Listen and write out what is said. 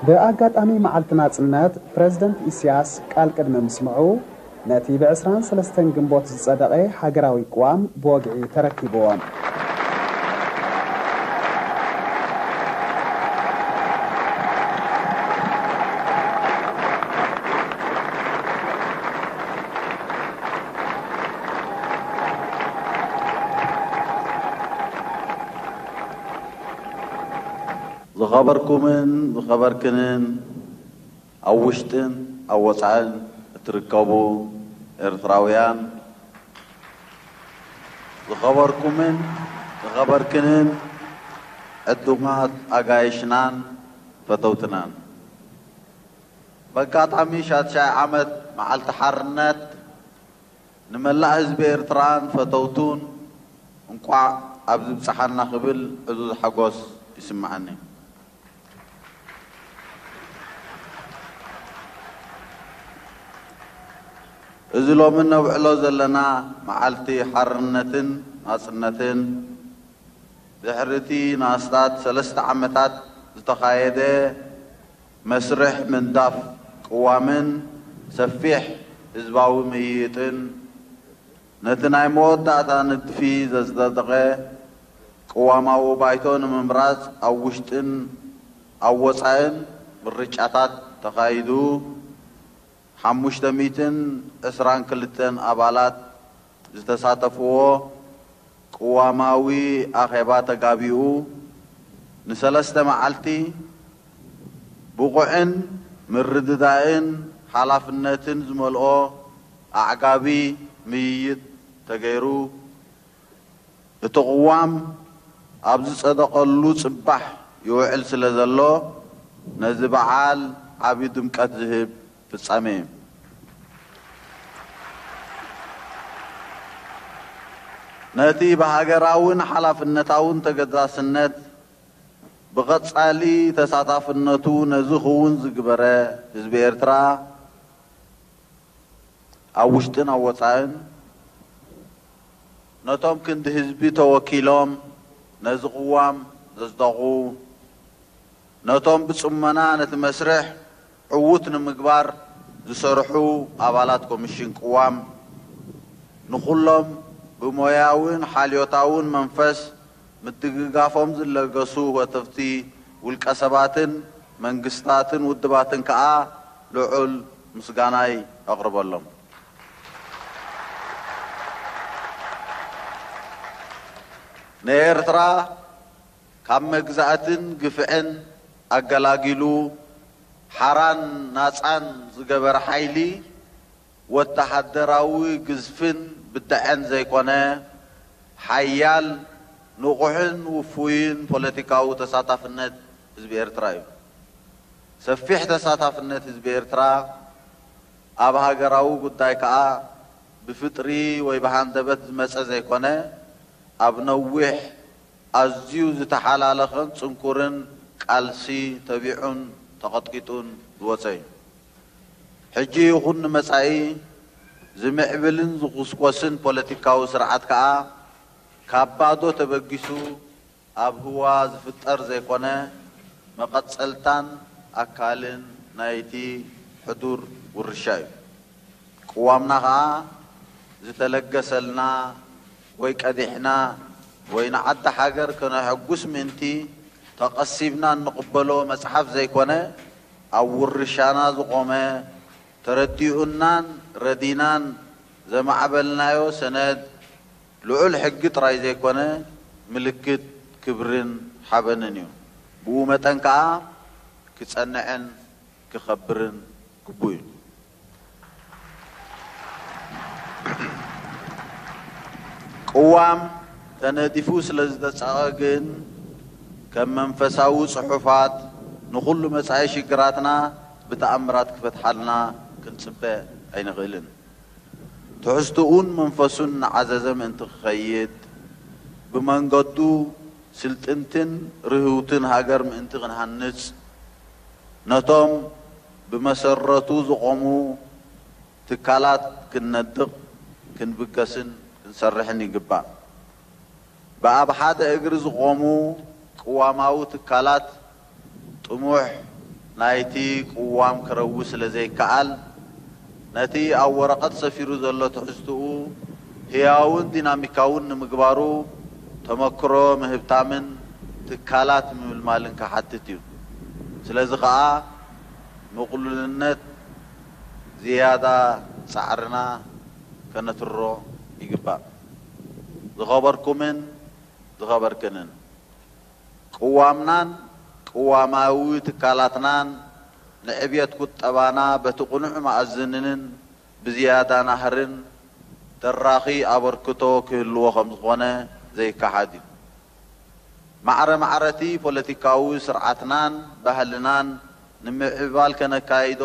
ብኣጋጣሚ መዓልቲ ናጽነት፣ ፕረዚደንት ኢሲያስ ቃል ቅድሚ ምስምዑ፣ ነቲ ብ ዕስራን ሰለስተን ግንቦት ዝጸደቐ ሃገራዊ ቅዋም ብወግዒ ተረኪብዎ። ዝኸበርኩምን ዝኸበርክንን ኣብ ውሽጥን ኣብ ወጻእን እትርከቡ ኤርትራውያን፣ ዝኸበርኩምን ዝኸበርክንን ዕዱማት ኣጋይሽናን ፈተውትናን፣ በጋጣሚ ሻድሻይ ዓመት መዓልቲ ሓርነት ንመላእ ህዝቢ ኤርትራን ፈተውቱን እንቋዕ ኣብዚ ብጽሓና ክብል ዕዙዝ ሓጎስ ይስምዓኒ። እዚ ሎሚ ነብዕሎ ዘለና መዓልቲ ሓርነትን ናጽነትን፣ ድሕሪ እቲ ንኣስታት ሰለስተ ዓመታት ዝተኻየደ መስርሕ ምንዳፍ ቅዋምን ሰፊሕ ህዝባዊ ምይይጥን፣ ነቲ ናይ መወዳእታ ንድፊ ዘጽደቐ ቅዋማዊ ባይቶ ንምምራጽ ኣብ ውሽጥን ኣብ ወጻእን ምርጫታት ተኻይዱ፣ ሓሙሽተ ሚእትን ዕስራን ክልተን ኣባላት ዝተሳተፍዎ ቅዋማዊ ኣኼባ ተጋቢኡ፣ ንሰለስተ መዓልቲ ብቑዕን ምርድዳእን ሓላፍነትን ዝመልኦ ኣዕጋቢ ምይይጥ ተገይሩ። እቲ ቅዋም ኣብ ዝጸደቐሉ ጽባሕ ይውዕል ስለ ዘሎ፣ ነዚ በዓል ዓቢ ድምቀት ዝህብ ፍጻሜ እዩ። ነቲ ብሃገራውን ሓላፍነታውን ተገዳስነት ብቐጻሊ ተሳታፍነቱ ነዚ ክውን ዝግበረ ህዝቢ ኤርትራ፣ ኣብ ውሽጥን ኣብ ወጻእን፣ ነቶም ክንዲ ህዝቢ ተወኪሎም ነዚ ቅዋም ዘጽደቑ፣ ነቶም ብጽሞና ነቲ መስርሕ ዕዉት ንምግባር ዝሰርሑ ኣባላት ኮሚሽን ቅዋም፣ ንኹሎም ብሞያውን ሓልዮታውን መንፈስ ምድግጋፎም ዝለገሱ ወተፍቲ ውልቀ ሰባትን መንግስታትን ውድባትን ከኣ ልዑል ምስጋናይ ኣቕርበሎም። ንኤርትራ ካብ መግዛእትን ግፍዕን ኣገላጊሉ ሓራን ናጻን ዝገበረ ሓይሊ፣ ወተሃደራዊ ግዝፍን ብደዐን ዘይኮነ፣ ሓያል፣ ንቑሕን ውፉይን ፖለቲካዊ ተሳታፍነት ህዝቢ ኤርትራ እዩ። ሰፊሕ ተሳታፍነት ህዝቢ ኤርትራ ኣብ ሃገራዊ ጉዳይ ከኣ ብፍጥሪ ወይ ብሃንደበት ዝመጸ ዘይኮነ፣ ኣብ ነዊሕ ኣዝዩ ዝተሓላለኸን ጽንኩርን ቃልሲ ተቢዑን ተቐጥቂጡን ዝወጸ እዩ። ሕጂ ይኹን ንመጻኢ ዝምዕብልን ዝኹስኮስን ፖለቲካዊ ስርዓት ከኣ ካብ ባዶ ተበጊሱ ኣብ ህዋ ዝፍጠር ዘይኮነ፣ መቐጸልታን ኣካልን ናይቲ ሕዱር ውርሻ እዩ። ቅዋምና ኸኣ ዝተለገሰልና ወይ ቀዲሕና ወይ ንዓዲ ሃገር ከነሐጉስ ምእንቲ ተቐሲብና እንቕበሎ መጽሓፍ ዘይኮነ፣ ኣብ ውርሻና ዝቖመ፣ ተረዲኡናን ረዲናን ዘማዕበልናዮ ሰነድ፣ ልዑል ሕጊ ጥራይ ዘይኮነ፣ ምልክት ክብርን ሓበንን እዩ። ብኡ መጠን ከኣ ክጸንዕን ክኸብርን ግቡእ እዩ። ቅዋም ተነዲፉ ስለ ዝተጻቐ ግን፣ ከም መንፈሳዊ ጽሑፋት ንኹሉ መጻኢ ሽግራትና ብተኣምራት ክፈትሓልና ክንጽበ ኣይንኽእልን። ትሕዝትኡን መንፈሱን እናዓዘዘ ምእንቲ ክኸይድ፣ ብመንገዱ ስልጥንትን ርህውትን ሃገር ምእንቲ ክንሃንጽ፣ ነቶም ብመሰረቱ ዝቖሙ ትካላት ክንነድቕ፣ ክንብገስን ክንሰርሕን ይግባእ። ብኣብ ሓደ እግሪ ዝቖሙ ቅዋማዊ ትካላት ጥሙሕ ናይቲ ቅዋም ክረዊ ስለ ዘይከኣል፣ ነቲ ኣብ ወረቐት ሰፊሩ ዘሎ ትሕዝትኡ ህያውን ዲናሚካውን ንምግባሩ ተመክሮ ምህብታምን ትካላት ምምልማልን ክሓትት እዩ። ስለዚ ከኣ ምቕሉልነት ዝያዳ ጻዕርና ከነትሮ ይግባእ። ዝኸበርኩምን ዝኸበርክንን፣ ቅዋምናን ቅዋማዊ ትካላትናን ንዕብየት ቁጠባና በቲ ቅኑዕ መኣዝንን ብዝያዳ ናህርን ተራኺ ኣበርክቶ ክህልዎ ከም ዝኾነ ዘይከሓድ እዩ። ማዕረ ማዕረቲ ፖለቲካዊ ስርዓትናን ባህልናን ንምዕባል ከነካይዶ